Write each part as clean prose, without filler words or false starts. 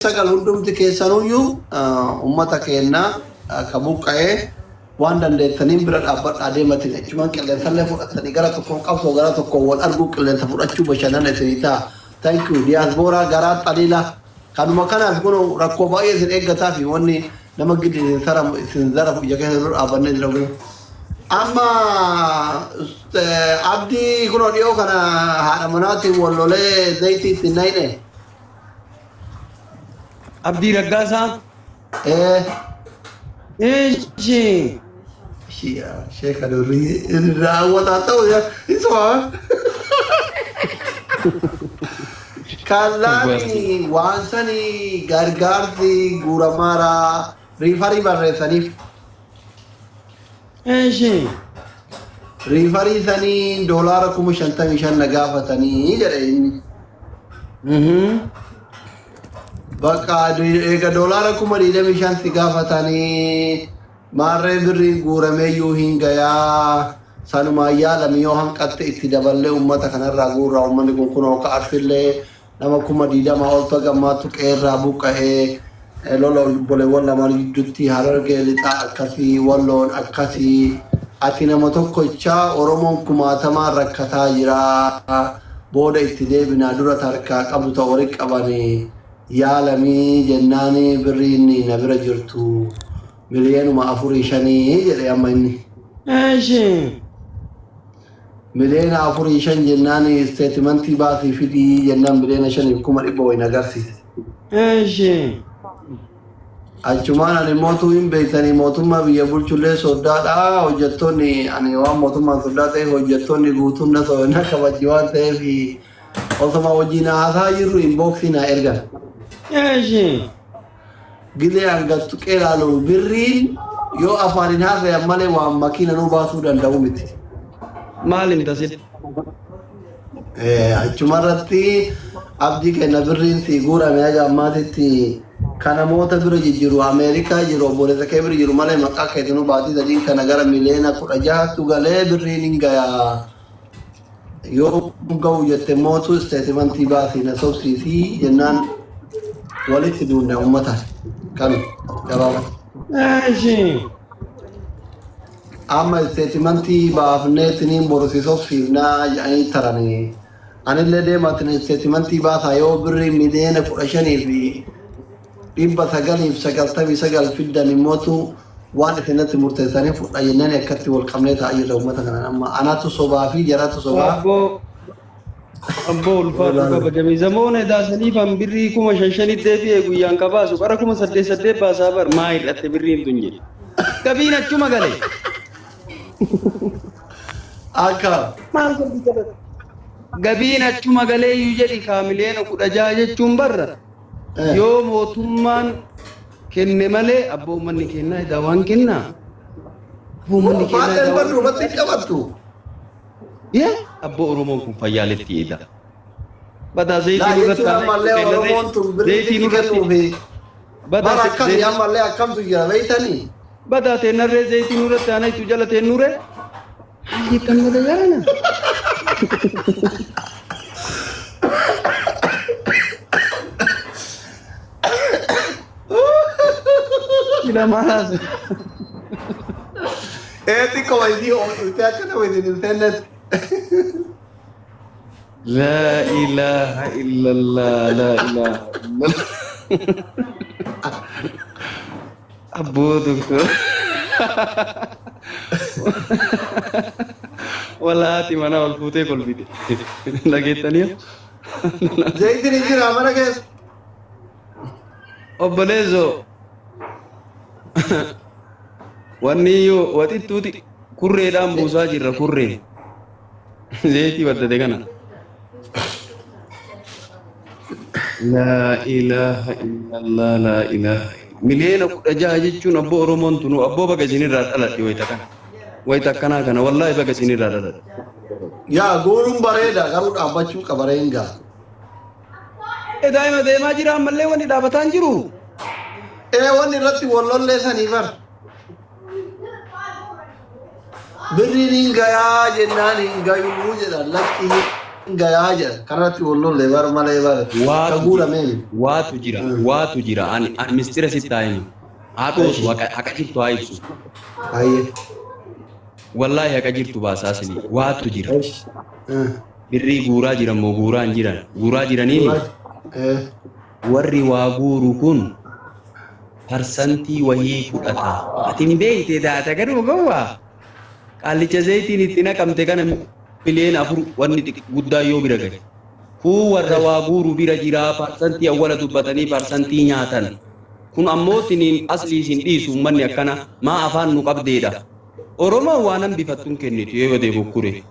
Sagal hundumti keessanuyyuu ummata keenna ka buqqa'e waan dandeettaniin bira dhaabbadhaa deematiin achumaan qilleensallee fudhattanii gara tokkoon qabsoo gara tokkoon wal arguu qilleensa fudhachuu bashannana isinii ta'a. Thank you. Diyaasbooraa garaa xaliila. Kanuma kanaaf kun rakkoo baay'ee isin eeggataa fi wanni nama giddi isin saramu isin zarafu ija keessa dura dhaabbannee jira kun. Amma abdii kunoo dhiyoo kana haadha manaatiin wal lolee zayitii ittiin nayne. Abdii Raggaasaa. Ee. Eeshi. Sheeka durrii raawwataa ta'u isuma. Kallaani waan sanii gargaarsi guuramaara riifarii barreessaniif. Eeshi. Riifarii sanii $55,000 na gaafatanii jedhe inni. Bakka eega $25,000 si gaafatanii maarree birriin guurameeyyuu hin gayaa sanumaan yaalami yoo hanqatte itti daballee uummata kanarraa guurraa uummanni kun kunoo akka arsillee nama 20,000 oltu hagammaattu qeerraa buqqa'ee lola obboleewwan lamaan gidduutti harargee lixaa akkasii walloon akkasii ati nama tokkochaa Oromoon kumaatamaan rakkataa jira booda itti deebinaa dura tarkaa qabdu ta wali qabani yaalamii jennaani birriin na bira jirtu miliyeenuma afurii shanii jedhe amma inni. Eeshi. Miliyoona afurii shan jennaan isteetimantii baasii fidii jennaan 5,100,000 wayin agarsiise. Eeshi. Achumaan ani mootuu hin beektanii mootummaa biyya bulchullee soddaadha. Hojjettoonni ani waan mootummaan soddaa ta'eef hojjettoonni guutuun na so- na kabajji waan ta'eef osoma wajjin haasaa jirru inbooksii na ergan. Eeshi. Gilee hanga tuqee ilaalu birriin yoo afaan hin haasayan malee waan makiina nuu baasuu danda'u miti. Maal hin tasin? Achumarratti abdii kenna birriin sii guurame haga ammaatitti kan namoota bira jijjiru Ameerikaa jiru obboleessa kee bira jiru malee maqaa keetinuu baatii sadiin kana gara 16,000,000 galee birriin hin gayaa. Yoo ga'u jette mootu isteetimantii baasii na sobsiisii jennaan walitti duunne uummata kan gabaabatti. Eeshi. Amma isteetimantii baafnee tiniin boru si sobsiifnaa jedhanii taranii. Anillee deematin isteetimantii baasaa yoo birrii 15,999 fiddan immootu waan isinatti murteessanii fudha jennaan akkatti wal qabnee taa'aa jirra uummata kanaan amma anatu sobaa fi jaratu sobaa. Abboo abboo ulfaatu kabajame. Zamoona daasaniifan birrii kuma shan shanitti deebi'ee guyyaan ka baasu qara kuma saddeet saddeet baasaa bar maa hir'atte birriin tun jedhe. Gabiin achuma gale. Akka Maal godhu jala? Gabiin achuma galee iyyuu jedhi kaa 16,000,000 jechuun barra. Yoo mootummaan kenne malee abboo uummanni kennaa edaa waan kennaa. Abboo uummanni kennaa Faaxeen edaa bar waan duubatti hin qabattu. Yee abboo Oromoon kun fayyaaletti edaa. Badaa zayitii Laa nurratti jechuun aanaa ammallee kennarree Oromoon tun birrii zayitii sitti nurratti kennuufi badaa bara akkasii zayitii ammallee akkamtu jira beeytanii. badaa teennarree zayitii nurratti aanaa itti jala teennuree. Maal jettan mata jarana? Ila maal haasa'u? Ee xiqqoo wayii ooyirtee akka nama isin hin seennetti. Laa ilaaha illallah laa ilaaha illallah. Abboo doktor. Walaa haati manaa ol fuutee kolfite. Dhageettanii? Zayitiin hin jira mana keessa. Obboleessoo. Wanni iyyuu waxittuuti kurreedhaan buusaa jirra kurree. Zayitii baddate kana. Laa ilaaha illallah laa ilaaha 16,000,000 jechuun abboo Oromoon tunuu abboo baga isinirraa dhaladhe wayita kana. Wayita akkanaa kana wallaahi baga isinirraa dhaladhe. Yaa guuruun bareeda garuu dhaabbachuu qaba reengaa. E daa'ima deemaa jira ammallee wanni dhaabataa hin jiru. Ee wanni irratti wal lollee sanii bar. Birriin hin gayaa jennaan hin gayuu jedhan lakki. gayaa jedha. Kanarratti wal lolle bar malee bar. Ka Waatu jira. guurameen. Waatu jira. Waatu jira. Ani mistira sitti haa himu. Haa dhoosu haqa jirtu haa ibsu. Hayyee. Wallaahi haqa jirtu baasaa sini. Waatu jira. Birrii guuraa jiran moo guuraa hin jiran? Guuraa jiranii warri waa guuru kun parsantii wahii fudhata. Ati hin beekte daata garuu gowwaa. Qaallicha zayitiin itti naqamte kana 4 miliyoona wanni guddaa yoo bira gahe. Kuu warra waa guuru bira jiraa parsantii awwala dubbatanii parsantii nyaatan. Kun ammoo tiniin aslii isin dhiisu uummanni akkana maa afaan nu qabdeedha. Oromoon waan hambifattuun kennitu yoo badee bokkure.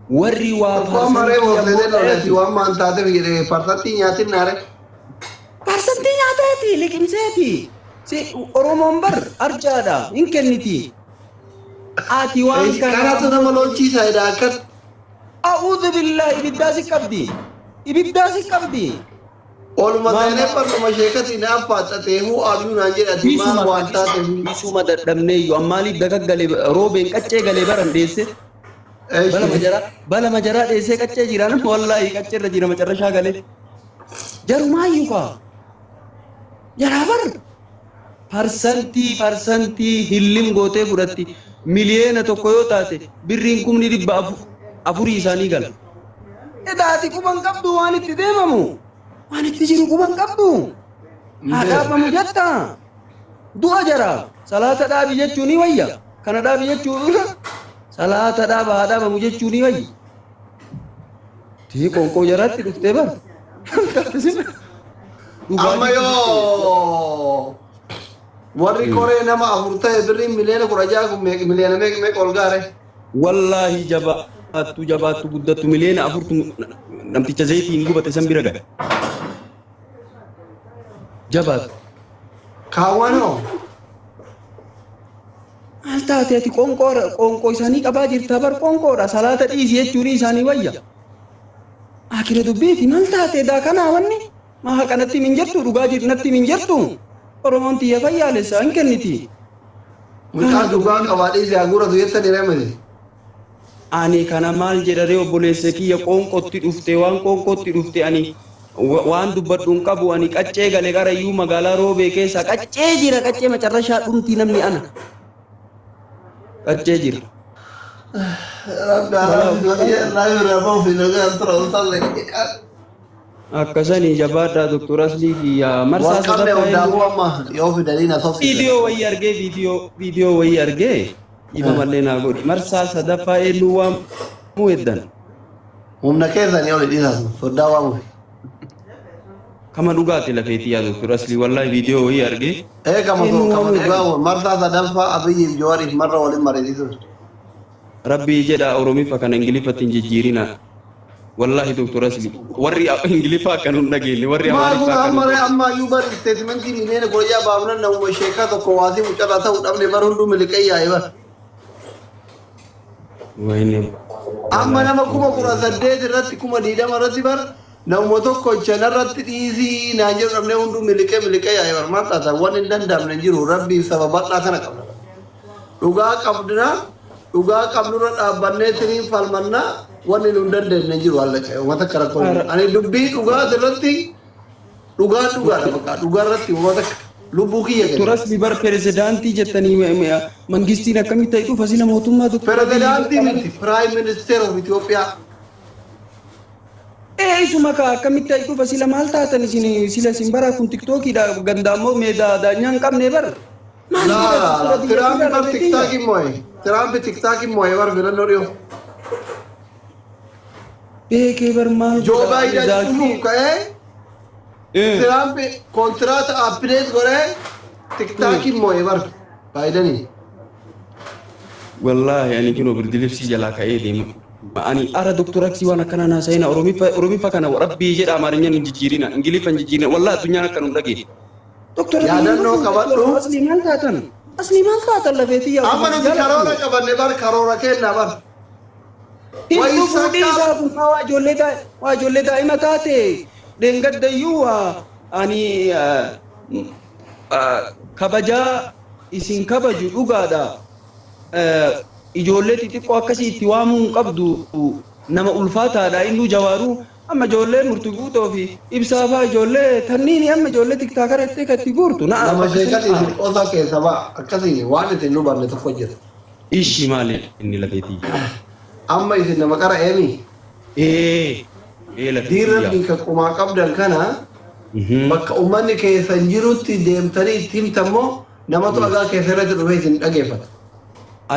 Warri waa Waan maree parsantii boosee ammoo lolati waan maan taateef jedhee parsantii nyaatin naare. Parsantii nyaateeti liqimseeti. Si Oromoon bar arjaadha hin kenniti. Ati waan kana Kanatu nama lolchiisa jedha akkas. A'uudhu billaahi, ibiddaa si qabdi. Ibiddaa si qabdi. Oluma seenee barnuma sheekatiin affaaxatee huu abiyuu naan jedhati maal waan taateef. Isuma dadhabnee iyyuu ammaaliif dagaggale roobeen qaccee galee baran dheesse. Bala majaraa dheessee qaccee jira nama wallaahi qaccee irra jira macarrashaa galee. Jarumaayyuu kaa. Jaraa bar. Parsantii hillim gootee fudhatti 1 miliyoona yoo taate birriin 400,000 isaanii gala. Edaati quban qabdu waan itti deemamu. Waan itti jiru quban qabdu. Haa dhaabamu jetta. Du'a jara. Salaata dhaabi jechuu ni wayya. Kana dhaabi jechuu salaata dhaaba haa dhaabamu jechuu ni wayya. Tii qoonqoo jaraatti dhuftee bar. Amma yoo warri koree nama afur ta'e birriin 16 miliyoona kun miliyoona meeqa meeqa ol gaare? Wallaahi jabaattu jabaattu guddattu 4 miliyoonatu namticha zayitiin gubate san bira gahe. Jabaattu. Kaawwan hoo? Maal taate ati qoonqoo qoonqoo isaanii qabaa jirta bar qoonqoodha salaata dhiisi jechuun isaanii wayya. Akira dubbiiti maal taate daa kanaa wanni maa haqa natti min jettu dhugaa jirtu natti min jettu Oromoon tiyya fayyaalessa hin kenniti. Mucaa dhugaa qabaa dhiisee haguuratu jettanii remede. Ani kana maal jedharee obboleessa kiyya qoonqootti dhufte waan qoonqootti dhufte ani waan dubbadhu hin qabu ani qaccee gale qarayyuu magaalaa Roobee keessa qaccee jira qaccee macarrashaa dhumti namni ana qaccee jira. Rabbi alaafii tura utallee. Akkasanii jabaadhaa Doktor Aslii kiyya marsaa Waan qabne sadaffaa hundaafuu amma yoo fidanii na sobsiisan. Viidiyoo wayii argee viidiyoo wayii argee ifa mallee naa godhi marsaa sadaffaa eenyu waamuu heddan. Humna keessanii oli dhiisasu soddaa waamuuf. Kama dhugaati lafeetii yaa Doktor Aslii wallaahi viidiyoo wayii argee. Ee kama Eenyu kama waamuu dhugaa heddan. Marsaa sadaffaa Abiyyiif Jawaariif marra waliin mariisisu. Rabbii jedha Oromifa kana Ingiliffatti hin jijjiirina. Wallaahi Doktor Asli warri Ingiliffa akka nun dhageenye warri Maal kun Amaariffaa akka amma nun ree amma iyyuu bar statementii 16 miliyoona baafnan namuma sheekaa tokko waasii mucarraa ta'uu dhabne bar hunduu miliqee yaa'e bar. Wayne. Amma nama 18,000 irratti 20,000 irratti bar namuma tokko irratti dhiisii naan jedhu dhabnee hunduu miliqee miliqee yaa'e bar maal taata waan hin danda'amne hin jiru rabbiin saba bal'aa kana qabna. Dhugaa qabdina dhugaa qabnurra dhaabbannee tiriin falmannaa wanni nu hin dandeenye hin jiru hallaqa uummata akka rakkoo hin jiru. Ani dubbii dhugaa irratti dhugaan dhugaadha bakka dhugaa irratti uummata lubbuu kiyya Doktor kenna. Asli bar pirezidaantii jettanii mangistiin akkamitti ta'e dhufa sila mootummaa Doktor Abiyyi Pirezidaantii miti Prime Minister of Itoophiyaa. Ee isuma kaa akkamitti ta'e dhufa sila maal taatan isin sila isin bara kun tiktookiidha gandaammoo meedaa daanyaa hin qabne bar. Maal godha Doktor Laa Abiyyi Tiraampi dhugaa bar lafeetiyya. tiktaakii moo'e. Tiraampi tiktaakii moo'e bar filannoo dhiyoo. Beekee bar maal Joo godha Baayiden zaakii. dhufuuf ka'ee Tiraampi kontiraata update godhee tiktaakii moo'e bar Baayidanii. Wallaahi ani kinoo birdilibsii jalaa ka'ee deema. Ani ara Doktor Aksii waan akkanaa naasa'ina Oromiffa kana rabbii jedha Amaarinyaan hin jijjiirina Ingiliffa hin jijjiirina wallaahi addunyaan akka nu dhagee. Doktor Abiyyi Yaadannoo qabadhu. Aslii maal taatan? Aslii maal taatan lafeetii yaa Amma nuti karoora qabanne bar karoora kennaa bar. Hin Wayi dhufuu sakka. dhiisaa kun waa ijoollee daa'ima taate dheengaddayyuu waa ani kabajaa isin kabaju dhugaadha. Ijoollee xixiqqoo akkasii itti waamuu hin qabdu. Nama ulfaataadha innuu Jawaaruu. Amma ijoollee murtii guutoo fi ibsaa fa'aa ijoollee tanniini amma ijoollee TikTokara itti kan itti guurtu na Nama bakka sani sheekati isin qoosaa keessa ba'a. Akkasii waan isin hubanne tokko jira. Ishi maali inni lafeetii? Amma isin nama qara eemi. Ee ee Diin lafeetii. rabbii kan qumaa qabdan kana bakka uummanni keessan jirutti deemtanii itti himtammoo namatu dhagaa keessa irratti dhufee isin dhageeffata.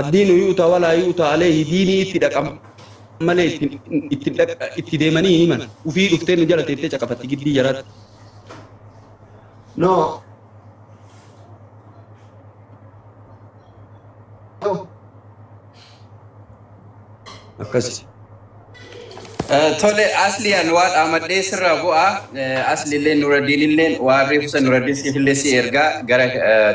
Addiinu yuuta walaa yuuta aleehi, diinii itti dhaqan malee itti itti deemanii hin himan. Ufii dhuftee nu jala teettee caqafatti giddii jaraatti. No. Akkasi. Tole, asli an waan amadhee sirraa bu'a. Asli illee Nuraddiin illee waan reefu san Nuraddiin siif illee si ergaa gara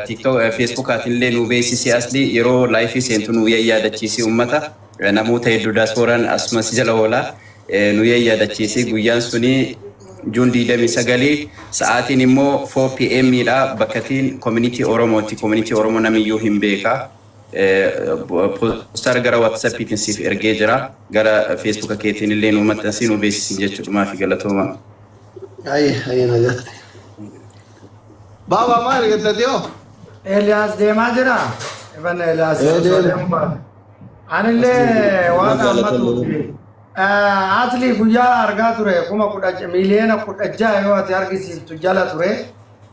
TikTok, Facebookaatiin illee nu beeksisi. Asli yeroo live seentu nu yaadachiisi uummata. Namoota hedduu diasporaan asuma si jala oolaa nu yaadachiisi. Guyyaan suni June 29, sa'aatiin immoo 4 pm dha, bakkatiin community Oromooti. Community Oromoo namiyyuu hin beeka. Poster gara WhatsAppiitiin siif ergee jira. Gara Facebooka keetiin illee nu maxxansii nu beeksisin jechuudhumaa fi galatooma. Ayi ayi nagatti. Baaba, maal argattati hoo? Eeliyaas deemaa jira. Iban Eeliyaas Ee, osoo deema. deemu baate. Anillee waan hammatuufi. Asli guyyaa argaa ture 16,000, 16,000,000 yoo ati argisiiftu jala ture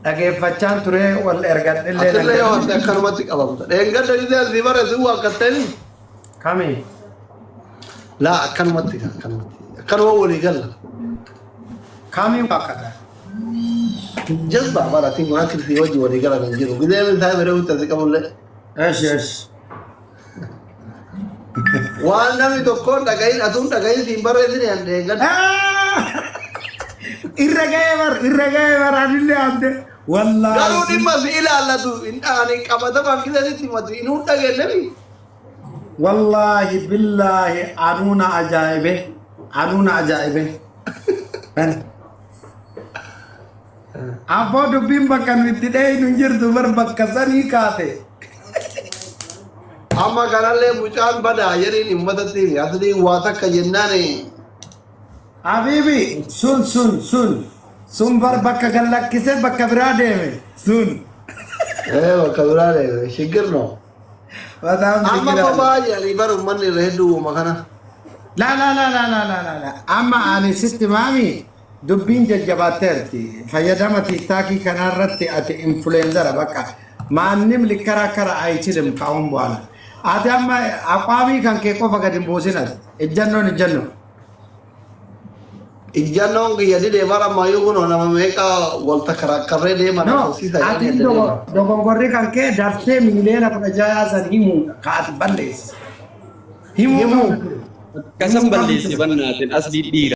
dhageeffachaan ture, wal ergadhillee nan Atillee yoo jedhe. hatte akkanumatti qabamta. Dheengadda gisee asii bara si waaqattanii. Kami? Laa, akkanumatti akkanumatti. Akkanuma walii galla. Kami waaqata? Jazbaa bara ati kun akka si wajji walii galan hin jiru. Gisee isaa fedhe hutti asi qabullee. Eshi eshi. Waan namni tokkoon dhagahin atuun dhagahin siin barreessine an dheengadda. Irra ga'ee bar, irra ga'ee bar, anillee ande wallaahi. Garuu dhimma si ilaallatu hin dhaani qabatamaan gisee sitti himatu inuu dhageenye. Wallaahi billaahi anuuna ajaa'ibe, anuuna ajaa'ibe. Abboo, dubbiin bakka nu itti dheeynu hin jirtu bar, bakka sanii kaate. Amma kanallee mucaan badaa jedhiin uummatatti himi. Asliin waa takka jennaan. Habibi, sun sun sun sun bar bakka gallakkisee bakka biraa deeme sun. Ee, bakka biraa deeme. Shiggir no. Bataam Amma sigira. kophaa jedhanii bar uummanni irra hedduu uuma kana. La la la la la la la la. Amma ani sitti maami, dubbiin jajjabaatteerti. Fayyadama TikTokii kanarratti ati influencer bakka. ማንም ሊከራከር አይችልም ከአሁን በኋላ። Ati amma aqwaamii kan kee qofa gadi hin buusin ati. Ejjannoon ejjannoo. Ijjannoon kiyya didee bara ammayyuu kun nama meeqa wal takaraakkarree deeman No, horsiisa ati jedhanii adda deeman. Dogongorri kan kee daftee 16,000,000 san himuudha ka ati balleessi. Himuu Himuu. qabdu. Akkasan balleesse bannaatin, asli dhiira.